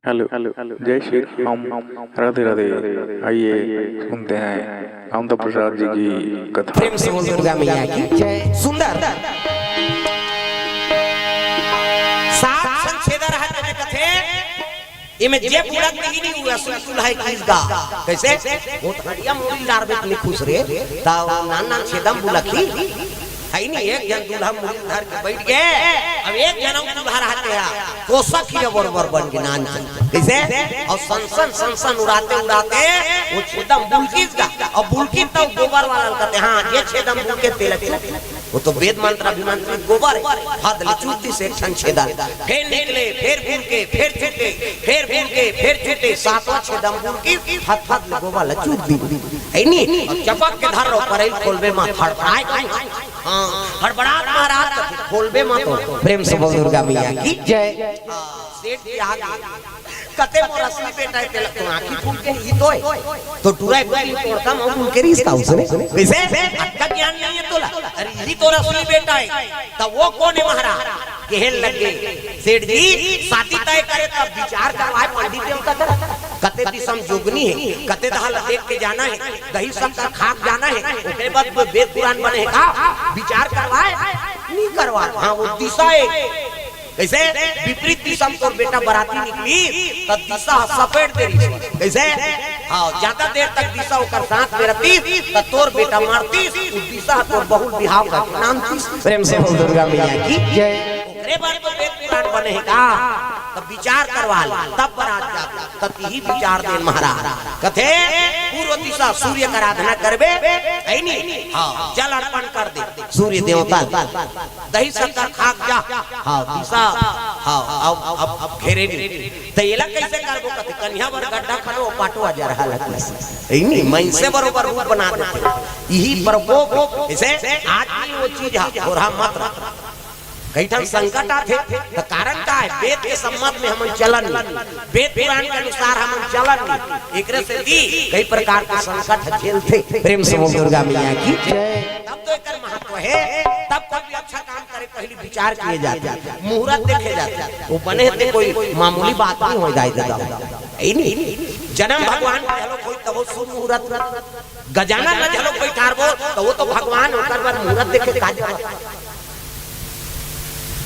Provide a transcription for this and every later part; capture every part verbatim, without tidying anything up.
Hello, जय श्री राम, राधे राधे। आइए, सुनते हैं कामता प्रसाद जी की कथा। प्रेम से बोल दुर्गा मैया की जय। सुंदर। सात संग छेदा रहत में कथे, एमे जे बुड़त नहीं, नहीं हुआ, सुन सुलहाय किस गा। कैसे? वो तो हड़िया मुड़ी डार में इतनी खुश रे, ता नान नान छेदम बुलखी। है नहीं, एक झन दूल्हा मुड़ी धर के बैठ गए, अब एक झन अउ दूल्हा रहते हैं, कोसा किया बरोबर बन के नान चल। कैसे? अउ संसन, संसन उड़ाते उड़ाते वो छेदम बुलकिस गा, अउ बुलकिस तो गोबर वाला कहते, हाँ, ये छेदम बुलके तेल चू। वो तो वेद मंत्र अभिमंत्रित गोबर है, हद ले चूक दिस एक ठन छेदम। फिर निकले, फिर बुलके, फिर छूटे, फिर बुलके, फिर छूटे, सातवां छेदम बुलकिस, हद हद ले गोबर ला चूक दिस। है नी? अउ चपक के धर रहो, परई ल खोलबे मत, हड़बड़ाए। हाँ, हड़बड़ात महाराज कथे, खोलबे मत हो। प्रेम से बोल दुर्गा मैया की जय। हाँ, सेठ जी आ गए। कथे मोर असली बेटा है, तेला तो आँखी फूट के ही तो है। तो टूरा एक बार तोड़ता, मैं उनके रीस का उसने। कैसे? अतका ज्ञान नहीं है तोला। अरे, यही तोर असली बेटा है। तब वो कोन है महाराज? कहे लगे, सेठ जी, शादी तय करे तब विचार करवाए पंडित देवता कर। कते दिसम जोगनी है, कते दहा ला देख के जाना है, दही शक्कर खा के जाना है, ओकरे बाद कोई वेद पुराण बने है का? विचार करवाए? नहीं करवाए। हाँ, वो दिशा है। कैसे? विपरीत दिशा में तोर बेटा बराती निकली, त दिशा सपेट दे रही। कैसे? हाँ, ज्यादा देर तक दिशा ओकर साथ में रहती, त तोर बेटा मारती, उ दिशा तोर बहुल बिहाव का नाम थी। प्रेम से बोल दुर्गा मैया की जय। ओकरे बारे में वेद पुराण बने है का? तब विचार करवा ले, तब बरात जाता, तब यही विचार देन महाराज। कथे, पूर्व दिशा सूर्य का आराधना करबे, है नी? हाँ, जल अर्पण कर दे, सूर्य देवता। दही शक्कर खा के जा। हाँ, दिशा। हाँ, अब, अब, अब घेरे नी। त एला कैसे करबो कथे, कन्या बर गड्ढा खनो, पाटो आ जा रहा लगी। है नी, मनसे बरोबर रूप बना देथे। यही प्रकोप, जैसे आज भी वो चीज है, और हम मत रख। कई ठन संकट आथे, त कारण का है? वेद के सम्मत में हमन चलन नहीं, वेद पुराण के अनुसार हमन चलन नहीं, एकरे से भी कई प्रकार के संकट झेलथे। प्रेम से बोल दुर्गा मैया की जय। तब तो एकर महत्व है, तब कोई भी अच्छा काम करे पहले विचार किए जाते, मुहूर्त देखे जाते। वो बने थे कोई मामूली बात नहीं हो जाए दादा। यही नहीं, जन्म भगवान के हलो कोई तब शुभ मुहूर्त, गजानन में झलक बैठारबो, तो वो तो भगवान ओकर बर मुहूर्त देखे का जरूरत?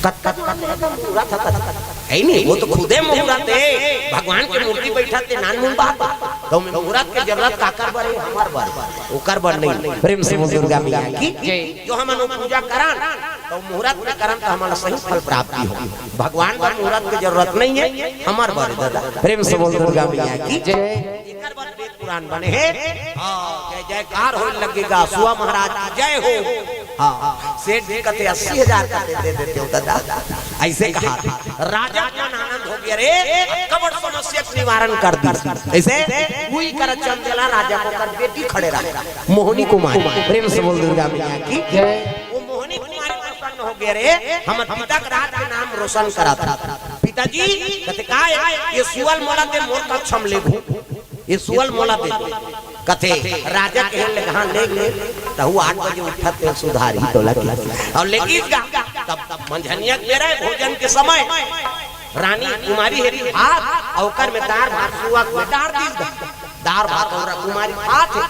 कतका जरूरत है तो मुहूर्त है, कतका? है नहीं, वो तो खुदे मुहूर्त है। भगवान के मूर्ति बैठा ते नान मुन बात, तो मैं मुहूर्त के जरूरत काकर बर है? हमर बर, ओकर बर नहीं। प्रेम से बोल दुर्गा मैया की जय। जो हमन वो पूजा करन, तो मुहूर्त में करन, तो हमन सही फल प्राप्ति हो। भगवान बर मुहूर्त के जरूरत नहीं है, हमर बर दादा। प्रेम से बोल दुर्गा मैया की जय। एकर बर वेद पुराण बने हे। हाँ, जय जयकार होय लगेगा, सुआ महाराज की जय हो। हाँ, सेठ जी कथे अस्सी हजार कथे दे देते हो दादा। ऐसे कहा था। राजा के मन आनंद हो गया रे, कबड़ समस्या के निवारण कर दी। ऐसे कोई कर चंदेला राजा को कर बेटी खड़े रहा। मोहनी कुमारी, प्रेम से बोल दुर्गा मैया की जय। वो मोहनी कुमारी प्रसन्न हो गया रे, हमर पिता के राज के नाम रोशन करा था। पिताजी, कथे, "काय ये सुअल मोला दे, मोर कक्षा में लेगहूं, ये सुअल मोला दे।" कथे, राजा कहे ले, "हाँ, ले ले।" तहु आठ बजे उठत ते सुधारी तोला के। अउ लेकिन गा, तब, तब मंझनिया के बेरा है, भोजन के समय, रानी कुमारी हेरी भात, अउ ओकर में दार भात सुआ के डार दीस गा। दार भात अउ कुमारी खात हे।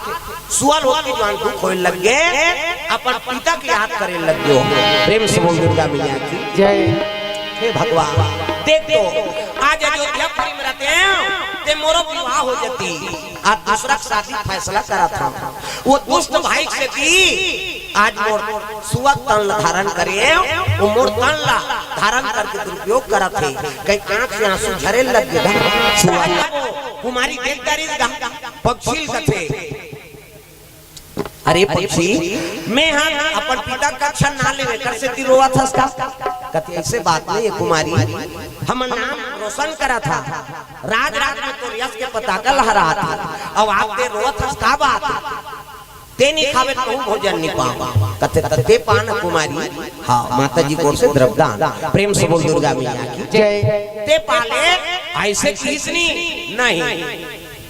सुअल होती जवान दुख होए लग गए, अपन पिता के याद करे लग गयो। प्रेम से बोल दुर्गा मैया की जय। हे भगवान, देख तो, आज अयोध्यापुरी में रहते हैं, ते मोरो विवाह हो जाती, आज दूसरा के शादी फैसला करा था। वो दुष्ट भाई से की, आज मोर सुअक तन ला धारण करे, वो मोर तन ला धारण करके दुरुपयोग करत हे। कहीं आंख से आंसू झरे लग गए। सुअक कुमारी देख डरिस गा, पक्षी ल कथे, "अरे पक्षी, मैं हा अपन पिता का कक्षा ना लेवे कर से ती रोवत हस का?" कथे, "ऐसे बात नहीं है कुमारी, हमर नाम रोशन करा था, राज राज में तोर यश के पताका लहरात हे, अब आप ते रोवत हस का बात?" ते नहीं खावे त कहूँ भोजन नहीं पावे। कथे, "त ते पा न कुमारी।" हाँ, माता जी की ओर से द्रव्यदान। प्रेम से बोल दुर्गा मैया की जय। ते पा ले, ऐसे किस नहीं, नहीं।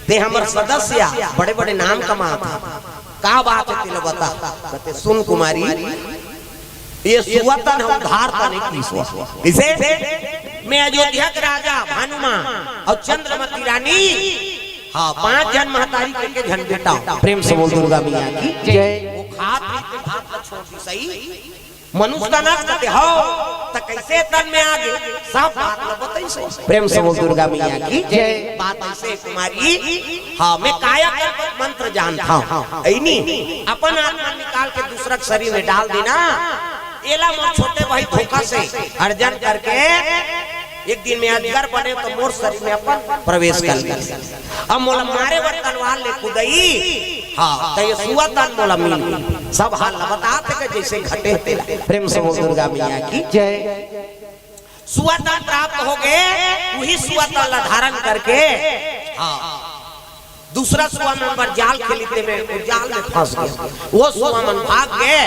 ते हमर सदस्य आ, बड़े-बड़े नाम कमात हे। का बात है, तेला बता। कथे, "सुन कुमारी, ये सुअतन है उधार तने की सुआ।" इसे में अयोध्या के राजा भानुमा अउ चंद्रमती रानी, हाँ, पांच झन महतारी के, के झन बेटा। प्रेम से बोल दुर्गा मैया की जय। वो खात रहिथे भात ला छोड़ दी सही, मनुष्य का नाश करते हो, त कैसे तन में आगे? सब बात ला बताई सही। प्रेम से बोल दुर्गा मैया की जय। बात ऐसे कुमारी, हाँ, मैं कायाकल्प मंत्र जानता हूँ। ऐनी अपन आत्मा निकाल के दूसरा के शरीर में डाल देना, एला मोर छोटे भाई धोखा से अर्जन करके एक दिन में अजगर बने तो मोर शरीर में अपन प्रवेश कर ले। अब मोला मारे बर तलवार ले कुदई, हाँ, त ये सुआ तन मोला मिल गई। सब हाल ला बतात हे जैसे घटे तेला। प्रेम से बोल दुर्गा मैया की जय। सुआ तन प्राप्त हो गए, वही सुआ तन ला धारण करके, हाँ, दूसरा सुआ मन बर जाल खेली, ते में वो जाल में फंस गया, वो सुआ मन भाग गए।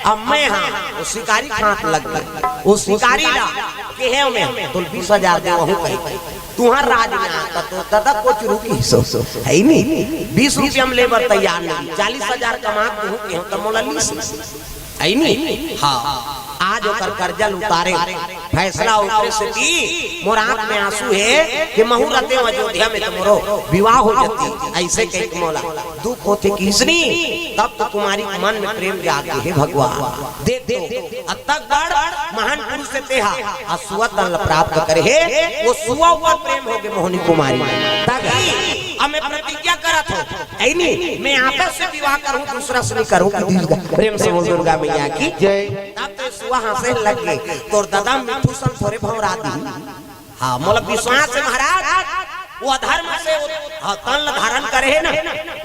अब मैं, हाँ, वो शिकारी खात लग गए, वो शिकारी ला केहे में, "तुल बीस हजार दे, वहू कही, तुहर राज में आता तो दादा कुछ रुकी सो, है ही नहीं, बीस रुपया में लेबर तैयार नहीं, चालीस हजार कमा तू केहो तो मोला लीस।" ऐनी, हाँ, आज ओकर कर्जा ल उतारे, फैसला ओकरे सेती मोर आंख में आंसू हे कि महू रहते अयोध्या में तो मोरो विवाह हो जाती। ऐसे कह के मोला दुख होथे किसनी, तब तो कुमारी के मन में प्रेम जागे, हे भगवान, देख तो, अतक बड़ महान पुरुष से तेहा, आ सुआ तन ल प्राप्त करे हे, वो सुआ ऊपर प्रेम हो गए मोहनी कुमारी। तभी अब मैं प्रतिज्ञा करत हूँ, ऐनी, मैं आपस से विवाह करूँ, दूसरा से नहीं करूँ। प्रेम से बोल दुर्गा मैया की जय। तब तो सुआ हंसे लग गए, तोर दादा मिट्ठू सन थोरे भौरा दी। हाँ, मोला विश्वास है महाराज, वो अधर्म से वो, हाँ, तन ला धारण करे है ना,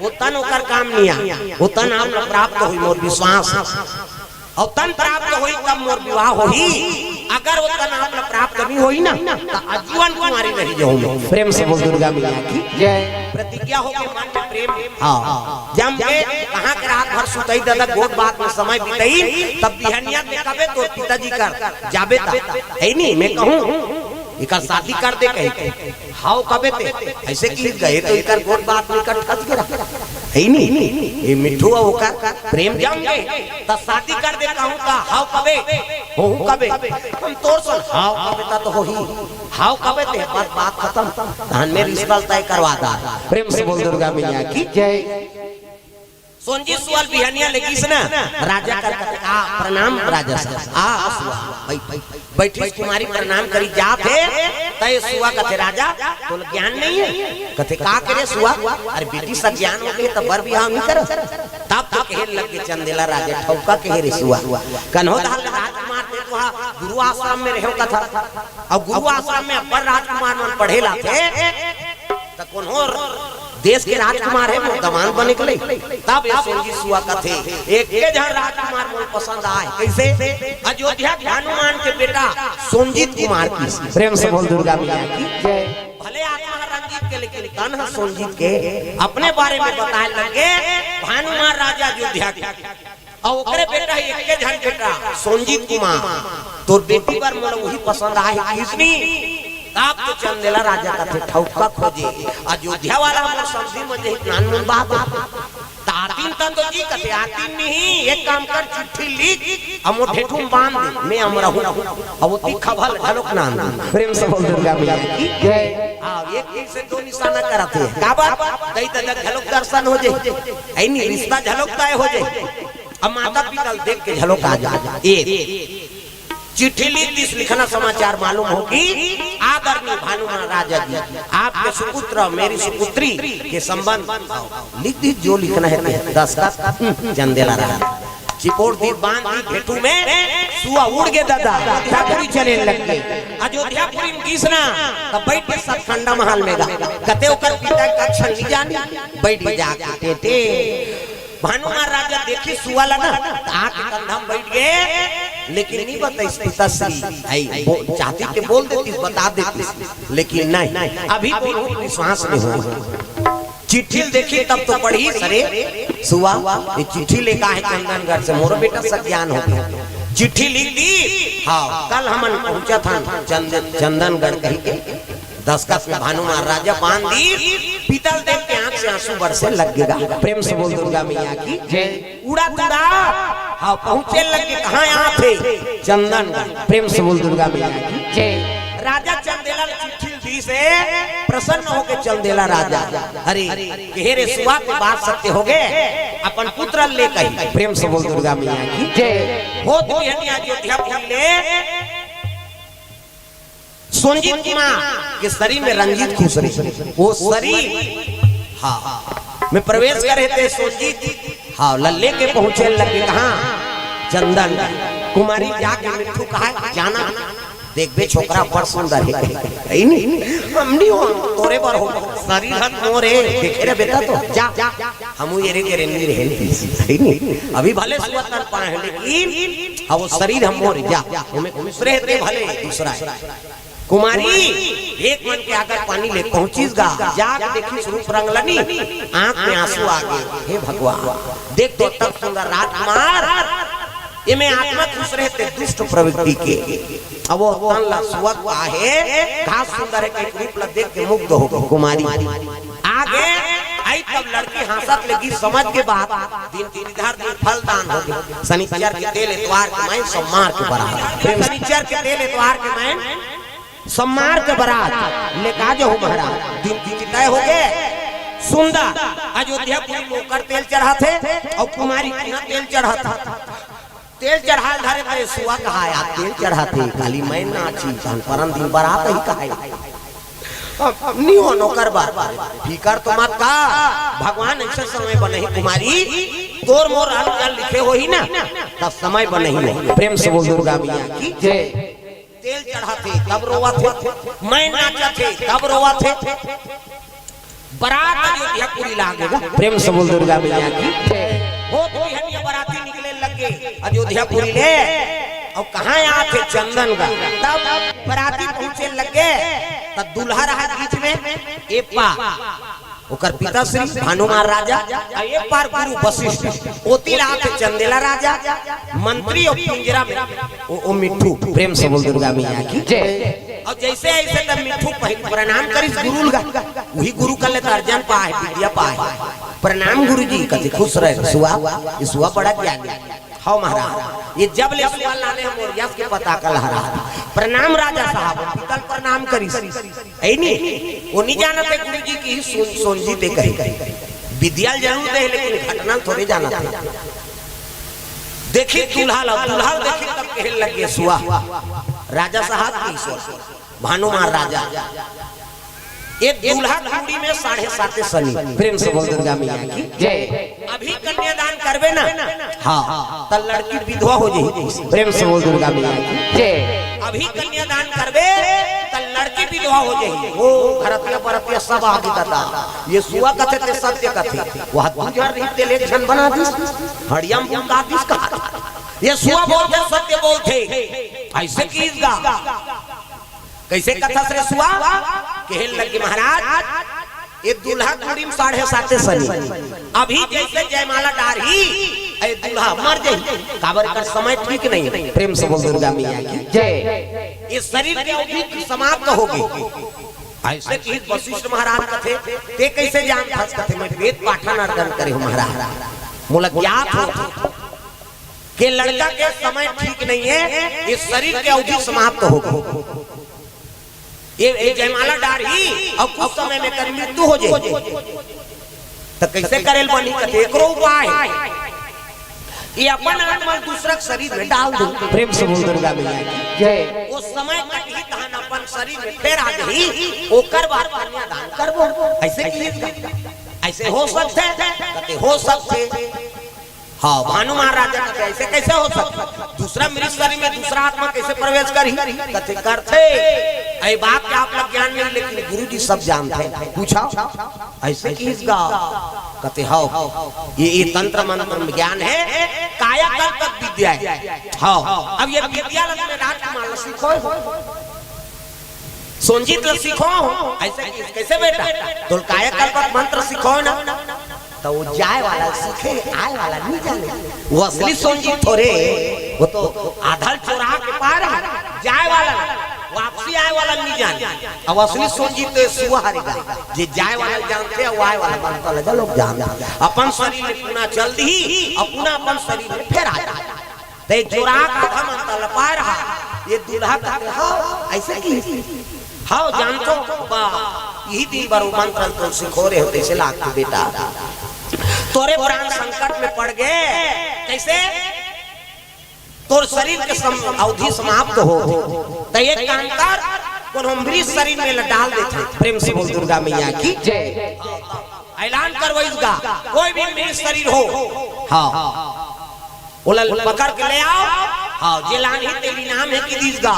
वो तन ओकर काम नहीं आ, वो तन आप ला प्राप्त होई, मोर विश्वास है। और तन प्राप्त होई तब मोर विवाह होई, अगर वो तन आप ला प्राप्त नहीं होई ना, तो आजीवन कुमारी रह जाऊं मैं। प्रेम से बोल दुर्गा मैया की जय। प्रतिज्ञा हो के मन में प्रेम, हाँ, जम के कहाँ के रात भर सुतई दादा, गोठ बात में समय बितई, तब बिहनिया में कबे तोर पिताजी कर जाबे ता, है नहीं, मैं कहूँ, एकर शादी कर दे कही के। हाव कबे ते, ऐसे कि गए तो एकर गोठ बात में कट खस गिरा। है नहीं, ये मिट्ठू ओकर प्रेम जम गए, त शादी कर दे कहूँ त हाव कबे, होहू कबे, हम तोर सन हाव कबे त तो होही, हाव कबे ते बस बात खत्म, धान में रिश्ता तय करवा दा। प्रेम से बोल दुर्गा मैया की जय। सोनजी सुआ ल बिहनिया ले गिस ना, राजा कर कथे, "आ, प्रणाम राजा साहब, आ, आ सुआ, बैठ, बैठ।" बैठी कुमारी प्रणाम करी जात हे, त ये सुआ कथे, "राजा, तोला ज्ञान नहीं है?" कथे, "का करे सुआ?" "अरे बेटी सा ज्ञान हो गए, तब बर बिहाव नहीं कर।" तब तो कहे लग के चंदेला राजा, "ठौका कहे रे सुआ, कन्हो धार राजकुमार ते तो हा गुरु आश्रम में रहो कथा, और गुरु आश्रम में अब्बर राजकुमार मन पढ़े लाथे।" त कोनो देश के राजकुमार हे, मोर दमान बने के लई। तब ये सोनजी सुआ कथे, "एक के झन राजकुमार मोर पसंद आए।" कैसे? अयोध्या के हनुमान के बेटा सोनजीत कुमार की। प्रेम से बोल दुर्गा मैया की जय। भले आत्मा ह रंजीत के, लेकिन तन ह सोनजीत के। अपने बारे में बताए लगे, "भानुमान राजा अयोध्या के।" अउ ओकरे बेटा हे, एक्के झन बेटा, सोनजीत कुमार, तोर बेटी बर मोला उही पसंद आहे किसनी। तब तो चंदेला राजा कथे, "ठौका खोजे, अयोध्या वाला मोर समधी म जही नानमुन बात हे।" त आतिन त तो जी कथे, "आतिन नहीं, एक काम कर, चिट्ठी लिख, अउ मोर ढेठू म बांध दे, मैं अम रहूं।" अउ ओती खभा ल घलोक नान दे। प्रेम से बोल दुर्गा मैया की जय। हाँ, एक तीर से दो निशाना करत हे। काबर? दई ददा घलोक दर्शन हो जाए, ऐनी रिश्ता घलोक तय हो जाए। अब माता पिता ल देख के घलोक आ जा। ए चिट्ठी लिख दिस, लिखना समाचार मालूम हो कि आदरणीय भानुमान राजा जी, आपके सुपुत्र, मेरी सुपुत्री के संबंध, लिख दिस जो लिखना हे ते। दस्तखत, हम्म, चंदेला रहा। चिपोर दिस, बांध दिस ढेठू में, सुआ उड़ गे ददा, ठाकुरी चले लग गे। अयोध्यापुरी म गिस ना, त बैठ के सतखंडा महल में गा। कथे ओकर पिता के कक्षा नहीं जानी, बैठ के जाके टेटे। भानुमान राजा देखिस सुआ ला ना, त आके कंधा म बैठ गे, लेकिन नहीं बताइस पिताश्री। आई, बो-, चाहती के बोल देतिस, बता देतिस, लेकिन नहीं, अभी बोलूं विश्वास नहीं हो। चिट्ठी ल देखिस तब तो पढ़िस, "अरे सुआ, ये चिट्ठी लेके आहे चंदनगढ़ से, मोरो बेटा सज्ञान हो गया।" चिट्ठी लिख दिस, "हाँ, कल हमन पहुंचत हन चंद-, चंदनगढ़," कही के। दस्तखत में भानुमान राजा बांध दिस, पिता ल देख के आंख से आंसू बरसे लग गे गा। प्रेम से बोल दुर्गा मैया की जय। उड़त उड़त, हाँ, पहुंचे लग गे, कहाँ आथे? चंदनगढ़। प्रेम से बोल दुर्गा मैया की जय। राजा चंदेला ल चिट्ठी ल दीस हे, प्रसन्न होके चंदेला राजा, अरे, कहे रे सुआ, के बात सत्य होगे, अपन पुत्र ल ले कही। प्रेम से बोल दुर्गा मैया की जय। होत बिहनिया अयोध्यापुरी ले सोंजित माँ के सरीर में रंजीत खुसरे, वो सरीर, हाँ, में प्रवेश करे ते सोंजित, हाँ, ल लेके पहुंचे लगे कहाँ? चंदन। कुमारी जाके मिट्ठू कहा, जाना, देखबे छोकरा बड़ सुंदर हे, हे नहीं? हम नहीं हो, तोरे बर हो, सरीर हन मोर हे, देखे रे बेटा तो, जा, जा, हमू एरे के रेंगी रहे नहीं, हे नहीं? अभी भले सुअत नर पाए, लेकिन अब वो सरीर हम मोर, जा, ओमे दूसरे हे ते भले, दूसरा हे। कुमारी एक मन के आगर पानी ले पहुंचिस गा, जाके देखिस रूप रंग लनी, आंख में आंसू आ गए। हे भगवान, देख तो तब सुंदर राजकुमार, एमे आत्मा खुसरे ते दुष्ट प्रवृत्ति के। अब वो तन ला सुअत आहे, घास सुंदर हे, एक रूप ला देख के मुग्ध हो गई कुमारी। आगे आई तब लड़की हाँसत ले गीत समझ के बात, दिन गिरधर दिन फल दान होगे, शनिचर के तेल एतवार के माइन, सोमवार के बरात। प्रेम शनिचर के तेल एतवार के माइन, सोमवार के बरात लेका जो हो महाराज, दिन तिथि तय होगे। सुंदर अयोध्यापुरी में ओकर तेल चढ़ाथे अउ कुमारी के इहाँ तेल चढ़ाथे। तेल चढ़ाल धरे ते सुआ कहा, "यार, तेल चढ़ाथे, काली मैं नाची, तहन परन दिन बरात ही कहाई।" अब, अब नहीं हो नौकर बार, फिकर तो मत का, भगवान ऐसे समय बनही कुमारी, तोर मोर अंत जल लिखे होही ना, तब समय बनही नहीं। प्रेम से बोल दुर्गा मैया की जय। तेल चढ़ाथे तब रोवाथे, मैं नाचथे तब रोवाथे। बरात अयोध्यापुरी लागे गा। प्रेम से बोल दुर्गा मैया की। होत बिहनिया बराती निकले लगे अयोध्यापुरी ले, अउ कहाँ आथे चंदन गा। तब बराती पहुंचे लगे, तब दूल्हा रहा बीच में, ए पा ओकर पिता श्री भानुमान राजा, अउ ए पार गुरु वशिष्ठ, ओती ला आथे चंदेला राजा, मंत्री अउ पिंजरा में ओ, ओ मिट्ठू। प्रेम से बोल दुर्गा मैया की जय। अउ जैसे ऐसे तब मिट्ठू पहिली प्रणाम करिस गुरु लगा, वही गुरु कर लेता अर्जन पाए, विद्या पाए। "प्रणाम गुरु जी," कथे, "खुश रहे सुआ, ये सुआ बड़ा ज्ञानी।" "हव महाराज, ये जब ले सुआ लाने हम ओरियास के पता का लहरा।" "प्रणाम राजा साहब," पीतल प्रणाम करिस। ऐ नी, वो नहीं जानते गुरु जी की सोन, सोन जी दे कही। विद्या जरूर दे, लेकिन घटना थोड़े जानते। देखी दूल्हा ला, दूल्हा देखी तब कहे लगे सुआ, "राजा साहब की सुआ, भानुमान राजा, ये दूल्हा कुड़ी में साढ़े साते सनी।" प्रेम से बोल दुर्गा मैया की जय। "अभी कन्यादान करबे ना, हाँ, त लड़की विधवा हो जाही।" प्रेम से बोल दुर्गा मैया की जय। "अभी कन्यादान करबे त लड़की विधवा हो जाही।" ओ घरतिया बरतिया सब आगे दादा, ये सुआ कथे ते सत्य कथे, वह दू झन रही तेल एक झन बना दिस, हड़िया में बुंदा दिस कहा। ये सुआ बोलथे सत्य बोलथे, ऐसे किहिस गा। कैसे कथस रे सुआ? कहे लगे महाराज, ये दूल्हा कुड़ी में साढ़े साते सनी, अभी जैसे जयमाला डारही, ए दूल्हा मर जाही, काबर कर समय ठीक नहीं। प्रेम से बोल दुर्गा मैया की जय। ये शरीर के अवधि समाप्त होगे। ऐसे किहिस वशिष्ठ महाराज कथे, "ते कैसे जानथस?" कथे, "मैं वेद पाठन अर्जन करे हूँ महाराज, मोला ज्ञात हो के लड़का के समय ठीक नहीं है, ये शरीर के अवधि समाप्त होगे।" ये, ये जयमाला डारही अउ कुछ समय में कर मृत्यु हो जाए, त कैसे करेल बनी? कथे एकरो उपाय, ये अपन आत्मा दूसरा के शरीर में डाल दे। प्रेम से बोल दुर्गा मैया की जय। वो समय कटही तहन अपन शरीर में फेर आ जाही, ओकर बाद कन्यादान करबो। ऐसे किहिस गा? ऐसे हो सकथे? कथे हो सकथे। हाँ, भानुमान राजा कथे, "ऐसे कैसे हो सकथे? दूसरा मृत शरीर में दूसरा आत्मा कैसे प्रवेश करही?" कथे, "करथे।" ए बात के आप लोग ज्ञान नहीं, लेकिन गुरु जी सब जानथे। पूछा, "ऐसे किहिस गा?" कथे, "हव, ये, ये तंत्र मंत्र ज्ञान है, कायाकल्प विद्या है।" हव, अब ये विद्या लग में राजकुमार ला सिखो। सोंजित ला सिखो, ऐसे कि-, कैसे बेटा? तोल कायाकल्प मंत्र सिखो ना, त वो जाए वाला सीखे, आए वाला नहीं जाने। वो असली सोंजित थोरे, वो तो आधा ल चोरा के पाए रहा, जाए वाला, वापसी आए वाला नहीं जाने। अब असली सोंजित तो ये सुआ हरे गा, जे जाए वाला जानथे, वो आए वाला मंत्र लगा लोग जानथे। अपन शरीर में पुना चल दिही, अउ पुना अपन शरीर में फेर आ जाथे। ते चोरा के आधा मंत्र ल पाए रहा, ये दूल्हा कहते, "हव, अइसे कि हव, जानथों बा, इही दिन बर ओ मंत्र ल तोर सिखोरे हों, तइसे लागथे बेटा। तोरे प्राण संकट में पड़ गे।" कइसे? तोर शरीर के सम-, अवधि समाप्त हो, त एक काम कर, कोनो मृत शरीर में ल डाल देथन। प्रेम से बोल दुर्गा मैया की जय। ऐलान करवइस गा, कोई भी मृत शरीर हो, हाँ, ओला पकड़ के ले आव। हाँ, जे लानही तेला इनाम हे कि दीस गा।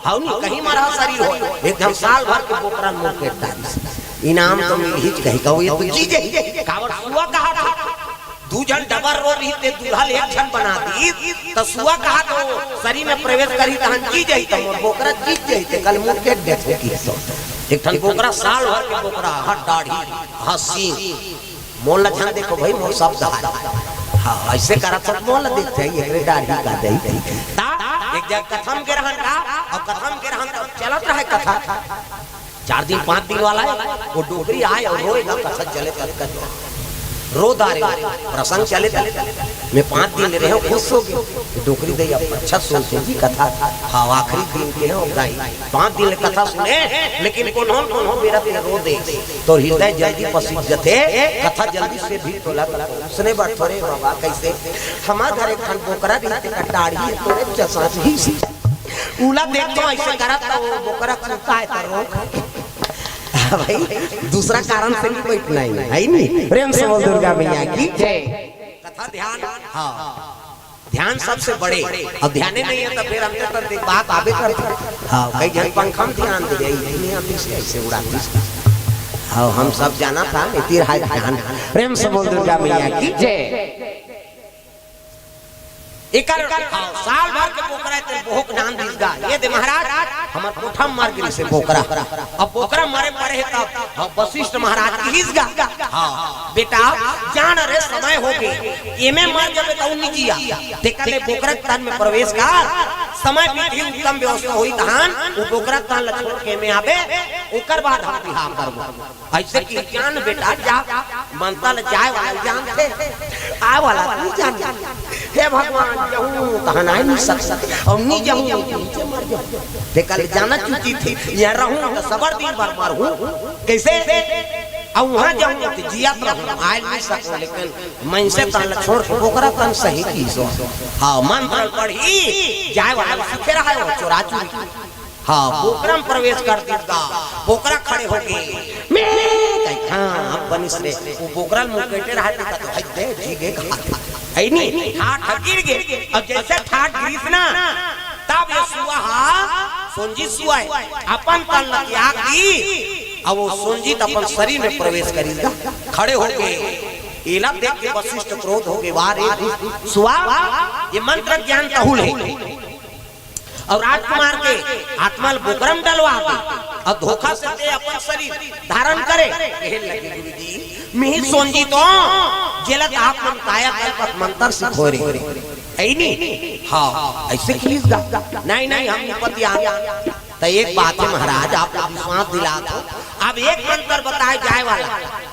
हव नी, कहीं मरहा शरीर हो, एक झन साल भर के बोकरा ल मुड़ के डालिस। इनाम तो मिलही कहिके, ये तो जी जाही। काबर सुआ कहाथे। दू झन डबल रो रही, ते दूल्हा ल एक झन बना दीस, त सुआ कहाथे शरीर में प्रवेश करही, तहन जी जाही, त मोर बोकरा जीत जाही, ते काल मुड़ के देथे कि तो। एक ठन बोकरा साल भर के बोकरा, हाँ दाढ़ी, हाँ सींग, मोला झन देखो भाई, मोर सब दाढ़ी। हाँ, अइसे करत हस, मोला देखथे, एकरे दाढ़ी का दही। ता एक जगह कथा म गे रहन का, अउ कथा म गे रहन त चलत रहय कथा। चार दिन, पाँच दिन वाला हे, ओ डोकरी आय अउ रोय गा, कथा चले तब तक रो डारे, प्रसंग चले तब तक। मैं पाँच दिन ले रहेंव, खुश हो गेंव। डोकरी दई, अब अच्छा सुनथे जी कथा। हाँ, आखिरी दिन के हे, ओ दाई। पाँच दिन ले कथा सुने, लेकिन कोनो न कोनो बेरा ते रो दे। तोर हृदय जल्दी पसीज जथे, कथा जल्दी से भी तोला सुने बर थोरे बाबा। कइसे? हमर घर एक ठन बोकरा रहिस, तेकर दाढ़ी तोरे जइसन रहिस। ओला देखथों अइसे करत, त ओ बोकरा कुत्ता हे, त रोक। हाँ भाई, दूसरा कारण से नहीं बैठना हे, हे नी? प्रेम से बोल दुर्गा मैया की जय। कथा ध्यान, हाँ। ध्यान सबसे बड़े, अउ ध्याने नइ हे त फेर अंते तंते बात आबे करथे। हाँ, कई झन पंखा म ध्यान दे, अइसे नइ आतिस, अइसे उड़ातिस। हाँ, हम सब जानथन, एती रहा ध्यान। प्रेम से बोल दुर्गा मैया की जय। एकर, हाँ, साल भर के बोकरा हे, ते बोहक नाम दीस गा, ये दे महाराज, हमर कोठा म मर गिस हे बोकरा। अब बोकरा मरे पड़े हे तब, हाँ, वशिष्ठ महाराज कहिस गा, हाँ, बेटा, जान रे, समय हो गे, एमे मर जाबे त ओ नइ जिया। तेकर ले बोकरा के तन में प्रवेश कर, समय बीतही, उत्तम व्यवस्था होही, तहन ओ बोकरा के तन ल छोड़ के एमे आबे, ओकर बाद हम बिहाव करबो। अइसे कि जान बेटा, जा, मंतर ल जाय वाला जानथे, आय वाला नइ जानय। हे भगवान, जहूँ तहन आय नइ सकत, अउ नइ जहूँ नीचे मर जाहूँ। तेकर ले जानना उचित हे, इहाँ रहूँ त सबर दिन भर मरहूँ। कइसे? अउ उहाँ जहूँ त जियत रहूँ, आय नइ सकत, लेकिन मइनसे तन ल छोड़ के बोकरा तन सही कहिस। हाँ, मंतर पढ़ही, जाय वाला सीखे रहय, ओ चोरा चोरी। हाँ, बोकरा म प्रवेश कर दीस गा, बोकरा खड़े हो गे। मैं कही, हाँ, अब बनिस रे। ओ बोकरा ल मुकेटे रहय, त तो हई दे, जी गे कहा। हे नी, ठाठ गिर गे। अब जइसे ठाठ गिरिस ना, तब ये सुआ हा, सोंजी सुआ हे, अपन तन ल त्याग दीस। अब ओ सोंजी त अपन शरीर में प्रवेश करिस गा, खड़े हो गे। एला देख के वशिष्ठ क्रोध हो गे, वाह रे सुआ, ये मंत्र ज्ञान तहूँ ल हे। अउ राजकुमार के आत्मा ल बोकरा म डलवा दे, अउ धोखा से ते अपन शरीर धारण करे। कहे लगे, गुरुजी, मिही सोंजी तो, जेला त आप मन कायाकल्प मंतर सिखोरे। हे नी? हाँ, अइसे कहिस गा। नहीं, नहीं, हम नइ पतियान। त एक बात हे महाराज, आप विश्वास दिलात हँव, अब एक मंतर बताय जाय वाला,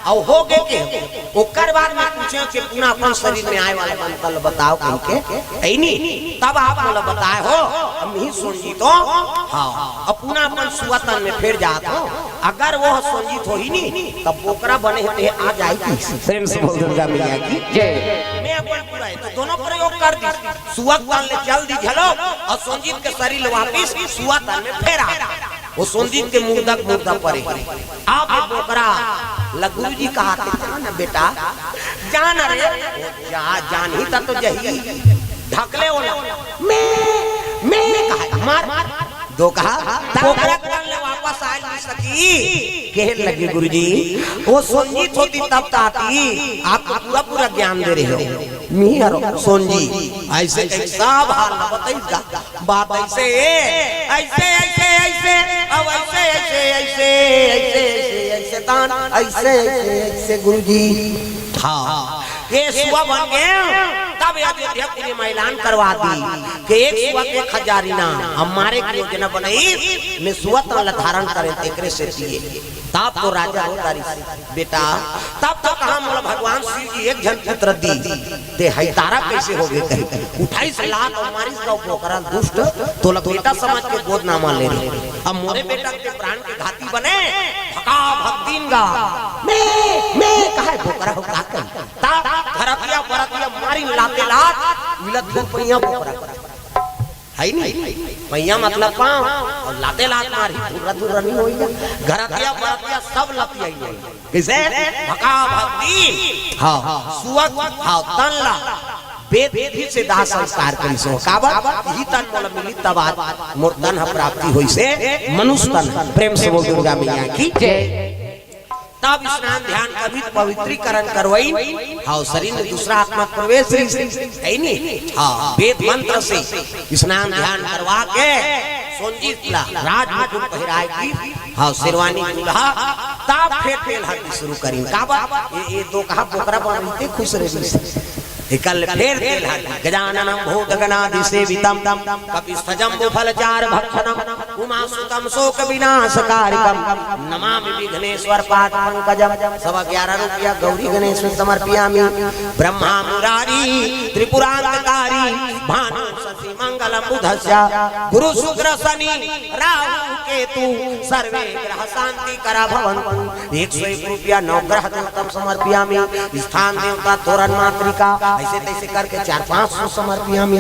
अउ हो गे के, ओकर बाद में पूछेंव के पुनः अपन शरीर में आय वाला मंतर ल बताव कहिके, हे नी? तब आप मोला बताय हव, अब मिही सोंजी तो, हाँ, अब पुनः अपन सुआ तन में फेर जात हँव, अगर ओ सोंजी तो होही नी, तब बोकरा बने हे ते आ जाही कि। प्रेम से बोल दुर्गा मैया की जय। मैं अपन पूरा हे, त दोनों प्रयोग कर दीस। सुआ के तन ले चल दीस घलो, अउ सोंजी के शरीर ल वापिस सुआ तन में फेर आ। ओ सोंजी के मुर्दा के मुर्दा परे। अब बोकरा ल गुरुजी कहाथे, "जा ना बेटा, जा ना रे।" जा, जानही त तो जही। ढकले ओला। मैं, मैं कहा, मार। दो कहा, बोकरा के तन ले वापस आय नइ सकी। कहे लगे, "गुरुजी, ओ सोंजी होतिस तब त आतिस, आप तो पूरा पूरा ज्ञान दे रहे हो।" मिही हरँव सोंजी, अइसे कहिके सब हाल ल बताइस गा। बात अइसे हे, अइसे, अइसे, अइसे, अब अइसे, अइसे, अइसे, अइसे, अइसे, अइसे, तान, अइसे, अइसे, अइसे, गुरुजी। हाँ, ये सुआ बन गे, त अब अयोध्यापुरी म ऐलान करवा दी कि एक सुवा के एक हजार इनाम, अब मारे के योजना बनई, मैं सुवा तन ला धारण करें, तेकरे से दिए। तब तो राजा रो डारिस, बेटा, तब तो कहा मोला भगवान शिव जी एक झन पुत्र दी, ते हई तारा कैसे हो गए कही। उठाइस लात अउ मारिस गा बोकरा दुष्ट, तोला बेटा समझ के गोद नामा ले रहे। अब मोरे बेटा के प्राण के घाती बने, भका भक दीन गा। मैं, मैं कहा बोकरा हो का कही। ता घरतिया बरतिया मारिन लाते लात, मिलत दू पहिया बोकरा। है नी? पहिया मतलब पाँव, अउ लाते लात मारी, धुर्रा धुर्रा नहीं होई। घरतिया बरतिया सब लतियाई होई। कैसे? भका भक दीन। हाँ, सुवा, हाँ, तन ला। वेद विधि से दाह संस्कार करिस हो। काबर? इही तन मोला मिली तब आज मोर तन ह प्राप्ति होइसे, मनुष्य तन ह। प्रेम से बोल दुर्गा मैया की जय। तब स्नान ध्यान करिन, पवित्रीकरण करवाइन, हाँ, शरीर में दूसरा आत्मा प्रवेश रहिस, है नी? हाँ, वेद मंत्र से स्नान ध्यान करवा के सोंजित ला राजमुकुट पहिराय के, हाँ, शेरवानी दूल्हा, तब फेर तेल हरदी शुरू करिन। काबर? ये, ये तो कहा बोकरा बन रहिथे, खुश रहिस। एकर ले फेर तेल हरदी। गजाननं भूतगणादिसेवितं कपित्थजम्बूफलचारु भक्षणं उमासुतं शोकविनाशकारिकं नमामि विघ्नेश्वर पाद पंकजम। सवा ग्यारह रुपया गौरी गणेश में समर्पयामि। ब्रह्मा मुरारी त्रिपुरांतकारी भानु शशि मंगलम बुधस्य गुरु शुक्र शनि राहु केतु सर्वे ग्रह शांति करा भवंतु। एक सौ एक रुपया नवग्रह देवता समर्पयामि। स्थान देवता तोरण मातृका ऐसे तैसे करके चार पाँच सौ समर्पयामि।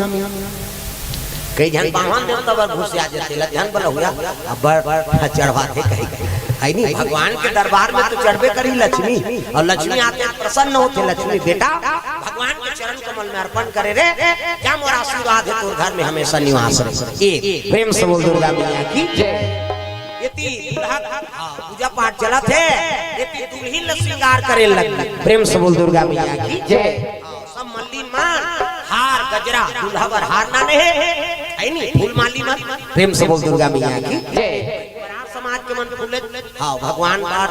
कई झन बामन देवता बर घुसिया जथे, लज्जन बलहुआ अब्बड़ चढ़वाथे कही कही। है नी, भगवान के दरबार में तो चढ़बे करी लक्ष्मी, अउ लक्ष्मी आते प्रसन्न होथे। लक्ष्मी बेटा भगवान के चरण कमल में अर्पण करे रे, क्या मोर आशीर्वाद है तोर घर में हमेशा निवास रहे। एक प्रेम से बोल दुर्गा मैया की जय। एती दूल्हा, हाँ, पूजा पाठ चलत हे, एती दुल्हिन ल श्रृंगार करे लगी। प्रेम से बोल दुर्गा मैया की जय। हाँ, सब मल्लिन मन हार गजरा, दूल्हा बर हार लाने हे, है नी, फूल माली मन। प्रेम से बोल दुर्गा मैया की जय। बरार समाज के मन फूले, हाँ, भगवान बार,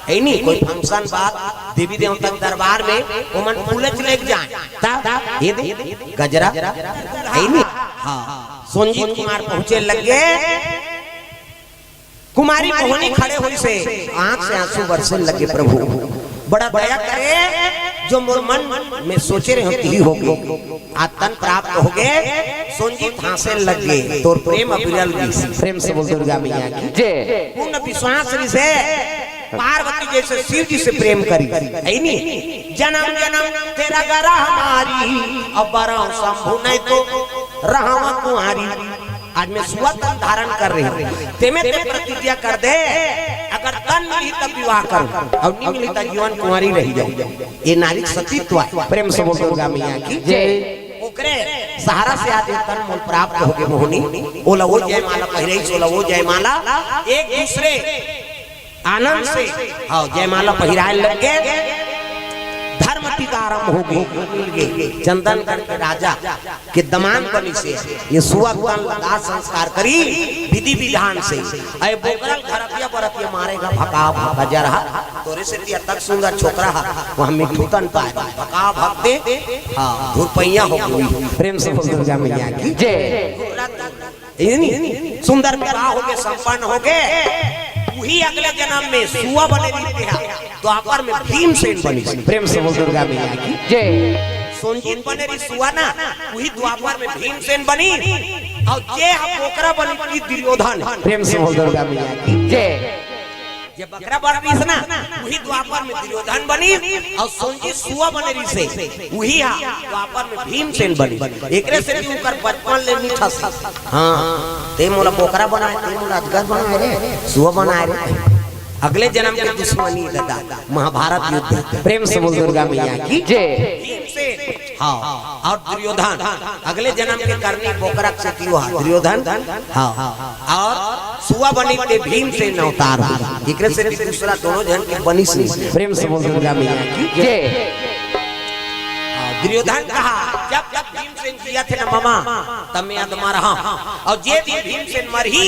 है नी, कोई function बात, देवी देवता के दरबार में, वो मन फूले लेके जाए। ता, ये दे, गजरा, है नी, हाँ, सोंजित कुमार पहुंचे लगे। कुमारी मोहनी खड़े होइसे, आंख से आंसू बरसे लगे, प्रभु बड़ा दया करे, जो मोर मन में सोचे रहे हो, तिही हो गे। आज तन प्राप्त हो गे, सोंजित हाँसे लगे, तोर प्रेम अविरल रहिस। प्रेम से बोल दुर्गा मैया की जय। पूर्ण विश्वास रहिसे, पार्वती जैसे शिव जी से प्रेम करी, है नी? जनम जनम तेरा गरह मारी, अब बरहूं शंभु नहीं तो रहवा कुंवारी। आज मैं सुवा तन धारण कर रही हूँ, तेमे ते प्रतिज्ञा कर दे, अगर तन मिली तब विवाह करूँ, अउ नहीं मिली तब जीवन कुंवारी रही जाऊँ। ये नारी सतीत्व है। प्रेम से बोल दुर्गा मैया की जय। ओकरे सहारा से आज ये तन मोल प्राप्त हो गे मोहनी। ओला वो जयमाला पहिराइस, ओला वो जयमाला, एक दूसरे आनंद से, हाँ, जयमाला पहिराए लग गे। धर्म टीका आरंभ हो गे, मिल गे। चंदनगढ़ के राजा के दमांद बनिसे, ये सुवा तन ला दाह संस्कार करी विधि विधान से। अय बोकरा ल घरतिया बरतिया मारे गा भका भका जरहा, तोरे से भी अतक सुंदर छोकरा हा, वहाँ मिट्ठू तन पाए, भका भक दे, हाँ, धुरपैया हो गे। प्रेम से बोल दुर्गा मैया की जय। ये नी, सुंदर विवाह हो गे, संपन्न हो गे। उही अगले जनम में सुवा बने रहिस हा, द्वापर में भीमसेन बनिस। प्रेम से बोल दुर्गा मैया की जय। सोंजित बने रहिस सुवा ना, उही द्वापर में भीमसेन बनिस। अउ जे हा बोकरा बनिस, दुर्योधन। प्रेम से बोल दुर्गा मैया की जय। जे बकरा बन रहिस ना, उही द्वापर में दुर्योधन बनिस, अउ सोंजित सुवा बने रहिसे, उही हा द्वापर में भीमसेन बनिस। एकरे से भी उनकर बचपन ले मीठा से। हाँ, ते मोला बोकरा बनाए, ते मोला अजगर बनाए रे, सुवा बनाए रे। अगले जनम के दुश्मनी दादा, महाभारत युद्ध। प्रेम से बोल दुर्गा मैया की जय। भीमसेन हाँ, अउ दुर्योधन, अगले जनम के करनी बोकरा के सेती हा दुर्योधन। हाँ, अउ सुवा बनिस ते भीमसेन अवतार हो। एकरे से भी दूसरा दोनों झन के बनिस नहीं। प्रेम से बोल दुर्गा मैया की जय। हाँ, दुर्योधन कहा, जब जब भीमसेन जियत हे ना ममा, तब मैं अदमा रहा हूँ। अउ जे दिन भीमसेन मरही,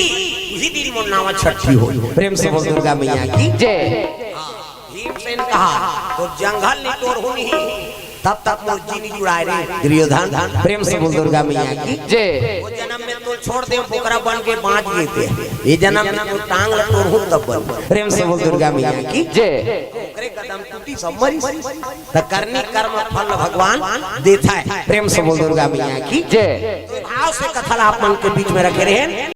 उही दिन मोर नावा छट्ठी हो। प्रेम से बोल दुर्गा मैया की जय। हाँ, भीमसेन कहा, तो जंगल निटोर हूँ नहीं, तब तक मोर जी नी जुड़ाय रे दुर्योधन। प्रेम से बोल दुर्गा मैया की। जय। वो जन्म में तोल छोड़ दे, बोकरा बन के बांच गे ते। ये जन्म में तोल टांग ल तोड़हूं तब बन। प्रेम से बोल दुर्गा मैया की। जय। ओकरे कदम टूटी सब मरिस। त करनी कर्म फल भगवान देथा है। प्रेम से बोल दुर्गा मैया की। जय। भाव से कथा ला आप मन के बीच में रखे रहे।